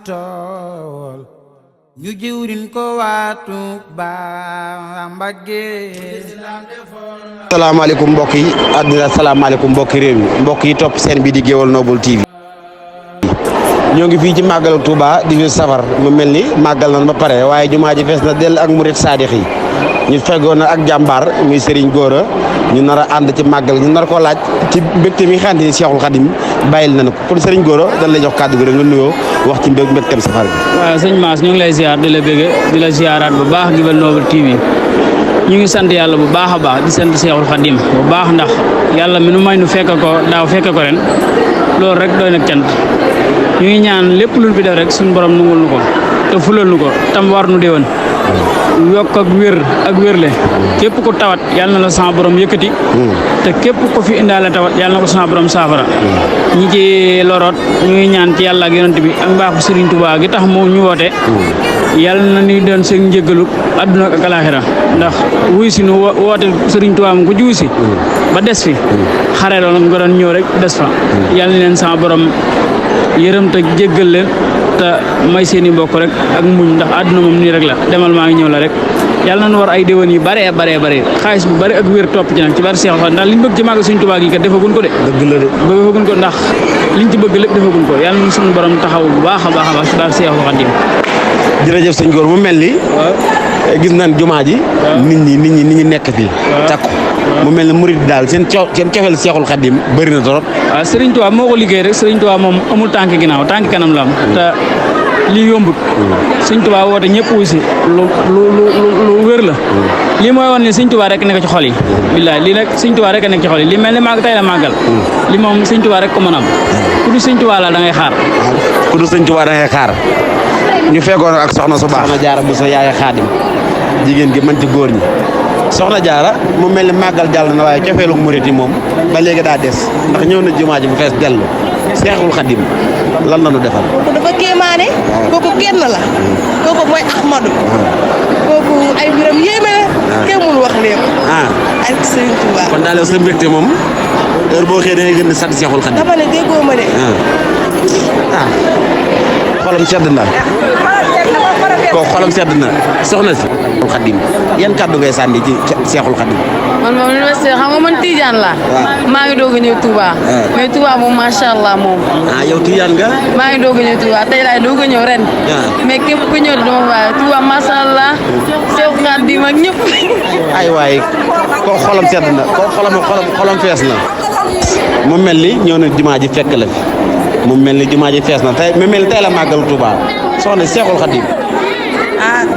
tool ñu jiwrin ko waatu ba mbagge. Assalamualaikum mbokk yi àddina asalaamaaleykum mbokki réew mi mbokk yi topp seen bi di Gueweul Noble TV ñoo ngi fii ci màggal Touba di safar mu mel ni màggal nañ ba pare waaye jumaa ji fees na dell ak murit saadix yi ñu feggoon ak jàmbaar muy Serigne Gora ñu nar a ànd ci màggal ñu nar koo laaj ci mbégte mi nga xam ne Cheikhul Khadim bàyyil nañu ko kon Serigne Gora dañ lay jox kàddu gi rek nga nuyoo wax ci mbégteem safar bi. waaw sëñ Mass ñu ngi lay ziar di la bëgg di la ziaraat bu baax Gueweul Noble TV ñu ngi sant yàlla bu baax a baax di sant Cheikhul Khadim bu baax ndax yàlla mi nu may nu fekk ko daaw fekk ko ren loolu rek doy na cant ñu ngi ñaan lépp luñ fi def rek suñu borom nungul nu ko te fulal nu ko tam war nu déwén yokk ak wérle képp ku tawat yàlla na la sama borom yëkkati te képp ko fi indaale tawat yàlla na ko sama borom saafara ñi ci loroot ñu ngi ñaan ci yàlla ak yonent bi ak mbaaxu Serigne Touba gi tax moo ñu woote yàlla na ni doon seen njëggalu adduna ak alaaxira ndax wuy si nu woote Serigne Touba mu ko jiw si ba des fi xare loolu nga doon ñëw rek des fa yàlla na leen sama borom yërëm te jéggal leen te may seen i mbokk rek ak muñ ndax àdduna moom nii rek la demal maa ngi ñëw la rek yàlla nañu war ay déwén yu bare xaalis bu bare ak wér topp ci nag ci bari Seex ndax liñ bëgg ci màggal Sëriñ Tuubaa gi kat defaguñ ko de. dëgg la de defaguñ ko ndax liñ ci bëgg lépp defaguñ ko yàlla nañu suñu borom taxaw bu baax a baax ci bari Seexul Xadiim. jërëjëf sëñ Gora mu mel ni. gis nañ jumaa ji. nit ñi nekk fii. takku mu mel ni murid daal seen cofeel Seexul Xadiim bëri na trop. waaw Sëriñ Tuubaa moo ko liggéey rek Sëriñ Tuubaa moom amul tànk ginnaaw tànk kanam la am te lii yombut Sëriñ Tuubaa woote ñëpp wusi lu wér la lii mooy woon ne Sëriñ Tuubaa rek nekk ci xol yi billaay lii nag Sëriñ Tuubaa rek nekk ci xol yi li mel ni màgg tey la màggal li moom Sëriñ Tuubaa rek ko mën a am ku du Sëriñ Tuubaa la da ngay xaar ku du Sëriñ Tuubaa da ngay xaar ñu feggoon ak soxna su baax soxna Jaara bu sa yaay Xaadim jigéen gi mën ci góor ñi soxna Jaara mu mel ni màggal jàll na waaye cofeelu murit yi moom ba léegi daa des ndax ñëw na jumaa ji mu fees dellu Seexul Xadim lan la ñu defal. kooku dafa kéemaane. kooku kenn la. kooku mooy Ahmadou. kooku ay mbiram yéeme la. kenn mënu wax lépp. ak Sëriñ Tuubaa. kon daal sa mbégte moom heure boo xëyee da ngay gën di sant Seexul Xadim. dafa ne déggoo ma de. xolam sedd na kooku xolam sedd na soxna si. Xadim yan kàddu ngay sànni ci Seexul Xadim. man moom li ma seet xam nga man Tijaan laa. maa ngi doog a ñëw Touba. mais Touba moom macha allah moom. yow Tijaan nga. maa ngi doog a ñëw Touba tey laay doog a ñëw ren. mais képp ku ñëw dama bàyyi Touba macha allah Seexul Xadim ak ñëpp. ay waay kooku xolam sedd na kooku xolam fees na mu mel ni ñëw na jumaa ji fekk la fi mu mel ni jumaa ji fees na tey mu mel ni tey la màggal Touba soxna Seexul Xadim.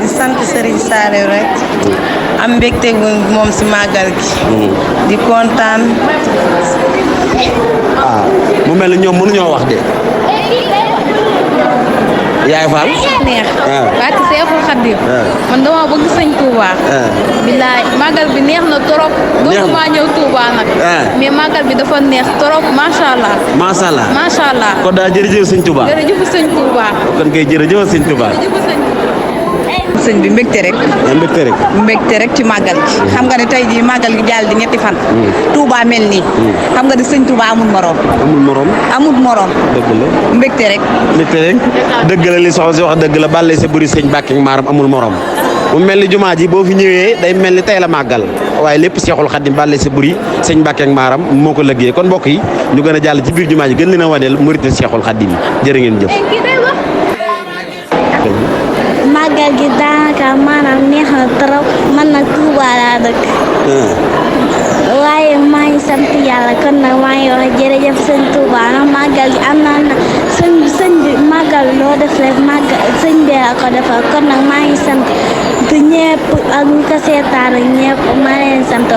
di sant Serigne Saliou rek am mbégte moom si màggal gi di kontaan. mu mel ni ñoom mënuñoo wax de yaay Fall neex barke Seexul Xadim man dama bëgg sëñ Touba billaay màggal bi neex na trop dootuma ñëw Touba nag mais màggal bi dafa neex trop macha allah kon daal jërëjëf sëñ Touba sëñ Touba kon kay jërëjëf sëñ Touba sëñ bi mbégte rek ci màggal gi xam nga ne tey jii màggal gi jàll di ñetti fan Touba mel nii xam nga ne sëñ Touba amul morom dëgg la mbégte rek dëgg la li soxna si wax dëgg la bàlle sa bëri sëñ Mbàkke maaram amul morom mu mel ni jumaa ji boo fi ñëwee day mel ni tey la màggal waaye lépp Seexul Xadim bàlle sa bëri sëñ Mbàkke maaram moo ko liggéey kon mbokk yi ñu gën a jàll ci biir jumaa ji gën leen a waneel murit Seexul Xadim jërë ngeen jëf màggal gi daanaka maanaam neex na trop man nag Touba laa dëkk waaye maa ngi sant yàlla kon nag maa ngi wax jërëjëf sëñ Touba ndax màggal gi am na sëñ bi màggal loo def rek màggal sëñ bi la ko defal kon nag maa ngi sant te ñëpp ak ñu ko seetaan ak ñëpp maa leen sant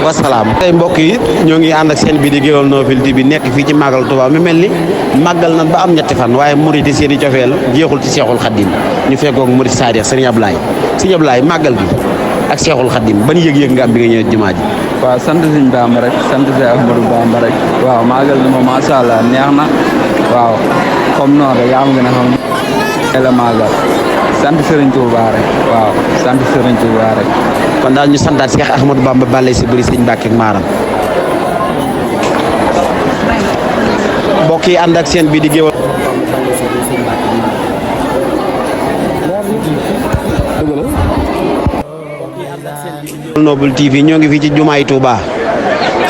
wasalaam. tey mbokk yi ñoo ngi ànd ak seen bi di Gueweul Noble TV bi nekk fii ci màggal Touba mi mel ni màggal nan ba am ñetti fan waaye murit yi seen i cofeel jeexul ci Seexul Xadim ñu fekkoog murit Saadiq Sëriñ Ablaye màggal gi ak Seexul Xadim ban yëg-yëg nga am bi nga ñëwee jumaa ji. waaw sant Sëriñ Bamba rek sant Sëriñ Ahmadou Bamba rek waaw màggal gi moom macha allah neex na waaw comme noonu rek yaa ma gën a xam la màggal sant Sëriñ Touba rek waaw sant Sëriñ Touba rek. kon daal ñu santaat Cheikh Ahmadou Bamba bàlle si bëri sëñ Mbàkke ak maaram mbokk yi ànd ak seen bi di Gueweul Noble TV ñoo ngi fii ci jumaay Touba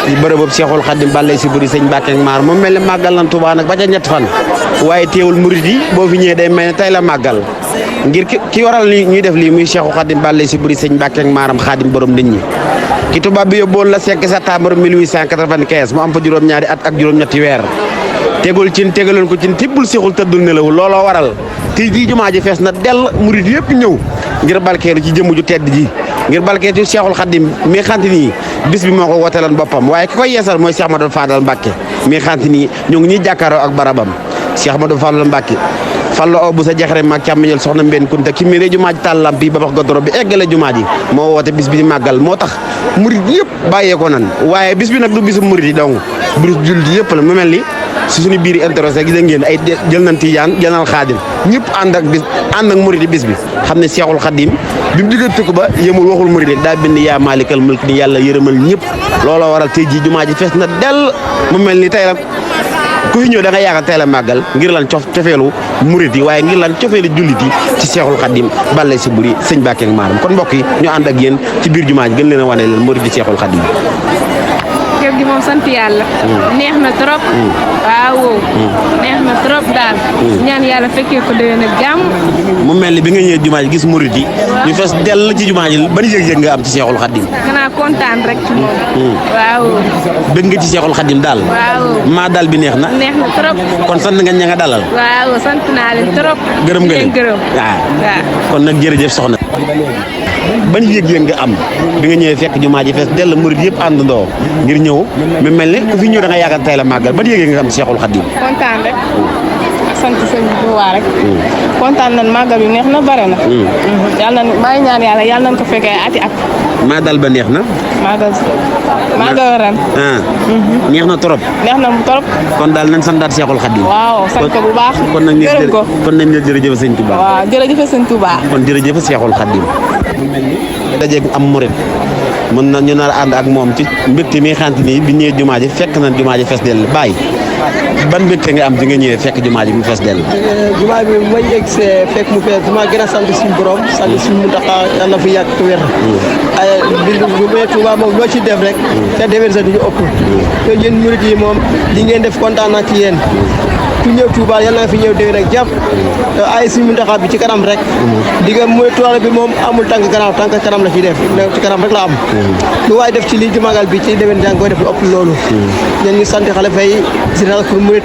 ci bërëb Cheikhul Khadim Balla si buri sëñ Mbacke ak Maar mu mel ne màggal lan Touba nag ba ca ñett fan waaye teewul murid yi boo fi ñëwee day mel ne tey la màggal ngir ki waral li ñuy def lii muy Cheikhul Khadim Balla si buri sëñ Mbacke ak Maaram Khadim borom nit ñi ki tubaab bi yóbboon la 5 septembre 1895 mu am fa juróom-ñaari at ak juróom-ñetti weer tegul cin tegaloon ko cin tibbul seexul tëddul nelawul looloo waral tey jii jumaa ji fees na dell murid yëpp ñëw ngir barkeelu ci jëmm ju tedd ji ngir barkeelu ci Cheikhul Khadim mi xanti nii bis bi moo ko woteeloon boppam waaye ki koy yeesal mooy Cheikh Ahmadou Fadal Mbacke mi xanti nii ñoo ngi ñuy jàkkaaroo ak barabam Cheikh Ahmadou Fadal Mbacke fallo aw bu sa jaxare maag càmmiñal soxna Mbène Kunta ki méré jumaa ji tàllamp yi ba bax godoro bi eggale jumaa ji moo woote bis bi di màggal moo tax murid yëpp bàyyee ko nan waaye bis bi nag du bisu murid yi dong bisu jullit yëpp la mu mel ni si suñu biir intéressé gis ngeen ay jël nañ Tijaan jël nañ Xaadir ñëpp ànd ak murid yi bis bi xam ne Cheikhul Khadim bi mu diggante ko ba yemul waxul murid yi daa bind yaa maalikal mulk ni yàlla yërëmal ñëpp looloo waral tey jii jumaa ji fees na dell mu mel ni tey la ku fi ñëw da nga yaakaar tey la màggal ngir lan cofeelu murid yi waaye ngir lan cofeelu jullit yi ci Cheikhul Khadim Balla si buri sëñ Mbacke ak Maaram kon mbokk yi ñu ànd ak yéen ci biir jumaa ji gën leen a wane leen murid yi Cheikhul Khadim kër gi moom sant yàlla neex na trop waaw neex na trop daal ñaan yàlla fekkee ko déwén ak jàmm mu mel ni bi nga ñëwee jumaa ji gis murid yi ñu fees dell ci jumaa ji ban yëg-yëg nga am ci Cheikhul Khadim xanaa kontaan rek ci moom waaw bëgg nga ci Cheikhul Khadim daal waaw maa daal bi neex na trop kon sant nga ña nga dalal waaw sant naa leen trop gërëm nga leen gërëm waaw kon nag jërëjëf soxna ban yëg-yëg nga am bi nga ñëwee fekk jumaa ji fees dell murid yëpp àndandoo ngir ñëw mu mel ne ku fi ñëw da nga yaakaar tey la màggal ban yëg-yëg nga am Cheikhul Khadim kontaan rek sant sëñ bi waa rek kontaan nañ màggal bi neex na bare na yàlla na maa ngi ñaan yàlla nañ ko fekkee ati at maa dal ba neex na màggal ren neex na trop neex na trop kon daal nañ santaat Cheikhul Khadim waaw sant ko bu baax gërëm ko kon nañ la jërëjëf sëñ Touba waaw jërëjëf sëñ Touba kon jërëjëf Cheikhul Khadim dajeeg am murid mën na ñu nar a ànd ak moom ci mbégte mi xanti nii bi ñëwee jumaa ji fekk nañ jumaa ji fees dell bàyyi ban mbégte nga am di nga ñëwee fekk jumaa ji mu fees dell jumaa bi ma yegg see fekk mu fees dama gën a sant suñu borom sant suñu Muntaxa yàlla fi yàgg te wér ay bu mee Tuuba moom loo ci def rek te déwén sa duñu ëpp te yéen murid yi moom li ngeen def kontaan naa ci yéen ku ñëw Touba yàlla na fi ñëw déwén ak jàpp ay suñu Muntaxa bi ci kanam rek digga mooy toile bi moom amul tànk kanam la ci def ci kanam rek la am lu waay def ci lii ci magal bi ci déwén jàng koy def lu ëpp loolu ñeen ngi sant xale fay général pour murid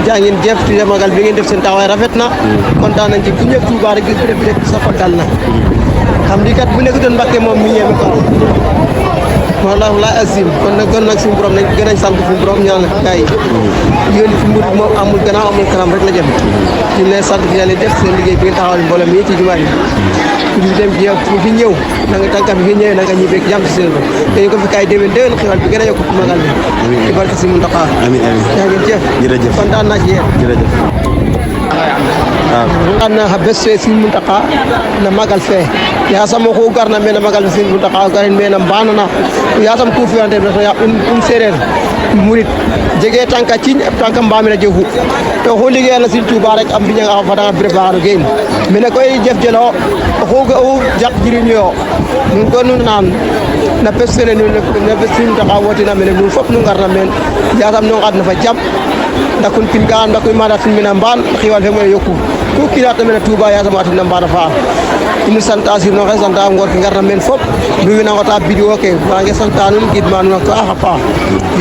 jaa ngeen jëf ci magal bi ngeen def seen taxawaay rafet na kontaan nañ ci ku ñëw Touba rek gis def rek sa xol dal na xam di kat bu nekk doon Mbàkke moom mi ñeeme ko wallaahi azim kon nag suñu borom nañ gën a sant suñu borom ñaan gaay yéen fi murid moom amul gannaaw amul kanam rek la jëm ñu leen sant fi yàlla def seen liggéey bi ngeen taxawal mbooloo mi ci jumaa ji ñu dem ci fi ñëw na nga tànka fi ñëwee na nga ñibbeeg jàmm ci seen dañu ko fi kaay déwén xiwal bi gën a yokk magal bi ci barke si Muntaxa amiin yaa ngeen jëf jërëjëf kontaan naa ci yéen jërëjëf anna ha besse sin Muntaxa na magal fe yasam oxu garna mena magal fe sin Muntaxa garin mena banana yasam ku fiante ya un sereer murid jege tanka ciñ tanka mbamina jehu to xo liggéey la sin Touba rek am biña nga fada préparer game mena koy jef jelo oxu ga o jak jirin yo nun ko nun nan na pesene nun na pesin Muntaxa wotina mena nun fop nu ngarna men yasam no ngadna fa jam ndakun pin ga ndakoy mada fin mena mban xiwal fe moy yokku ku kilata mena Touba yasam atina mbana fa inu santa sir no xe santa ngor ke ngarna men fop du wina ngota video ke wa nge santa nun gidma nun ko axa pa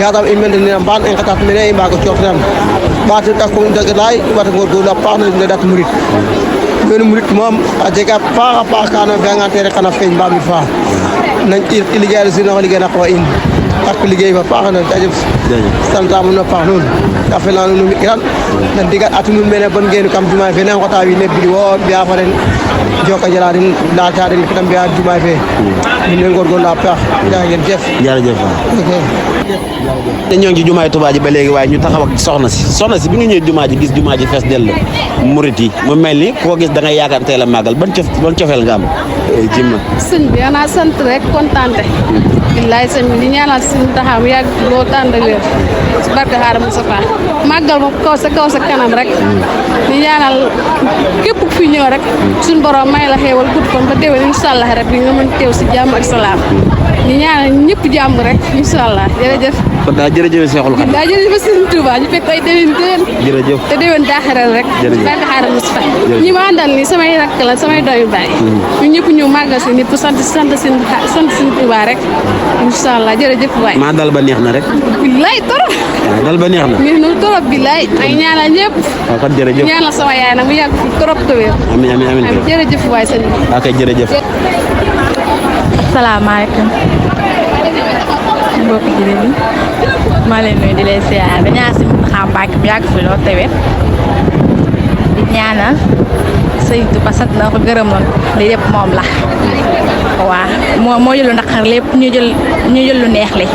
yasam i mende ne mban en xatat mene i mbago coxtan ɓato ɗakko dagalay wata ngor gola paax na dat murid men murid moom a jega paaxa paax kana fi'angan te rek xana feeñ mbamir fa nañ i liggéeyal sino liggéey na qoox in ak liggéey fa paax na jajef santam no paax nuun a fela nuun o mbi'kiran na ndigal atu nuun mene bon ngeenu kam jumaay fe ne ngota wiin we bidi wo mbi'a fa den joka jala den laata den kete mbi'a jumaay fe min we ngorgorlu a paax jaa ngeen jëf jërëjëf te ñoo ngi ci jumaay Touba ji ba léegi waaye ñu taxaw ak soxna si bi nga ñëwee jumaa ji gis jumaa ji fees dell murit yi mu mel ni koo gis da ngay yaakaar tey la màggal ban cofeel nga am jimma sëñ bi ana sant rek kontaante billaay sëñ bi di ñaanal suñu taxaw mu yàgg loo tànd ak wér si barke Xaadim Mustafa màggal moom kaw sa kanam rek di ñaanal képp ku fi ñëw rek suñu borom may la xéewal gudd fan ba déwén incha allah rek nga mën teew si jàmm ak salaam di ñaanal ñëpp jàmm rek incha allah jërëjëf. kon daal jërëjëf Seexul Xadiim. daa jërëjëf Sëriñ Tuuba ñu fekk ay déwén jërëjëf te déwén daaxiral rek. jërëjëf barke Xaadim Mustafa ñi ma àndal nii samay rakk la samay doyu baay ñu ñëpp ñëw màggal si nit pour sant Sëriñ Tuuba rek incha allah jërëjëf waay. maa dal ba neex na rek. billaay torop. dal ba neex na. neex na torop billaay ay ñaanal ñëpp. waaw kon jërëjëf ñaanal sama yaay nag mu yàgg fi torop te wér. amiin jërëjëf waay sëñ bi. ok jërëjëf. asalaamaaleykum mbokki jullit yi maa leen nuyu di leen siyaar di ñaan si Muntaxa Mbàkke bi yàgg fi lool te wér di ñaanal sëñ Tuuba sant na ko gërëm na ko li yëpp moom la waaw moo jël lu naqar lépp ñu jël lu neex li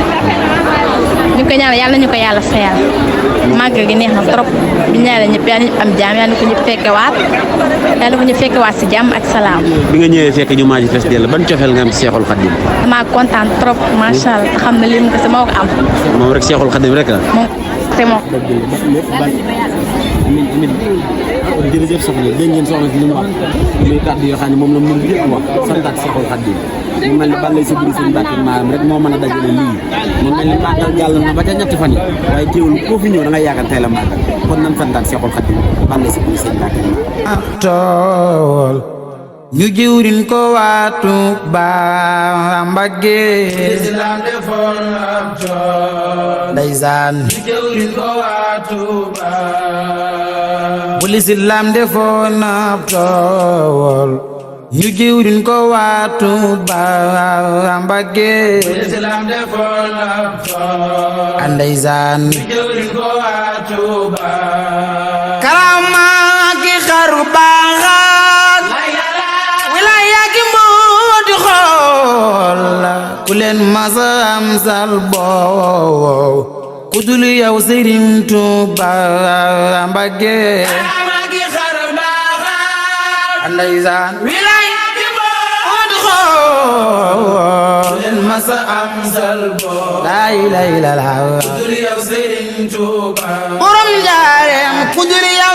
ñu ko ñaanal yàlla nañu ko yàlla fayal màggal gi neex na trop bi ñaanal ñëpp yàlla ñu am jàmm yàlla ko ñu fekkewaat si jàmm ak salaam. bi nga ñëwee fekk ñu maa ji fees dell ban cofeel nga am ci Seexul Xadiim. damaa kontaan trop macha allah xam ne lii mu ko moo ko am. moom rek Seexul Xadiim rek la. moom te moom. jërëjëf soxna dégg ngeen soxna si li mu wax muy kàddu yoo xam ne moom la mu yëpp wax santaat Seexul Xadiim mu mel ni Balla sa buri seen Mbàkke maam rek moo mën a dajale lii mu mel ni màggal jàll na ba ca ñetti fan yi waaye teewul koo fi ñëw da ngay yaakaar tey la màggal kon nan santaat Seexul Xadiim Balla sa buri seen Mbàkke maam tool ñu jiwrin ko waa Tuuba Mbàkke Islam defoon ab tool ndeysaan ñu jiwrin ko waa Tuuba bu Islam defoon ab tool ñu jiwrin ko waa Tuuba Mbàkke Islam defoon ab tool ndeysaan ñu jiwrin ko waa Tuuba karama ki xaru baaxaat wilaya ki mbooti xool ku leen masa am sal boow ku dul yow Sëriñ Tuuba Mbàkke karama ki xaru baaxaat ndeysaan wilaya ki mbooti xool ku leen masa am sal boow la ilaha illallah ku dul yow Sëriñ Tuuba borom njaareem ku dul yow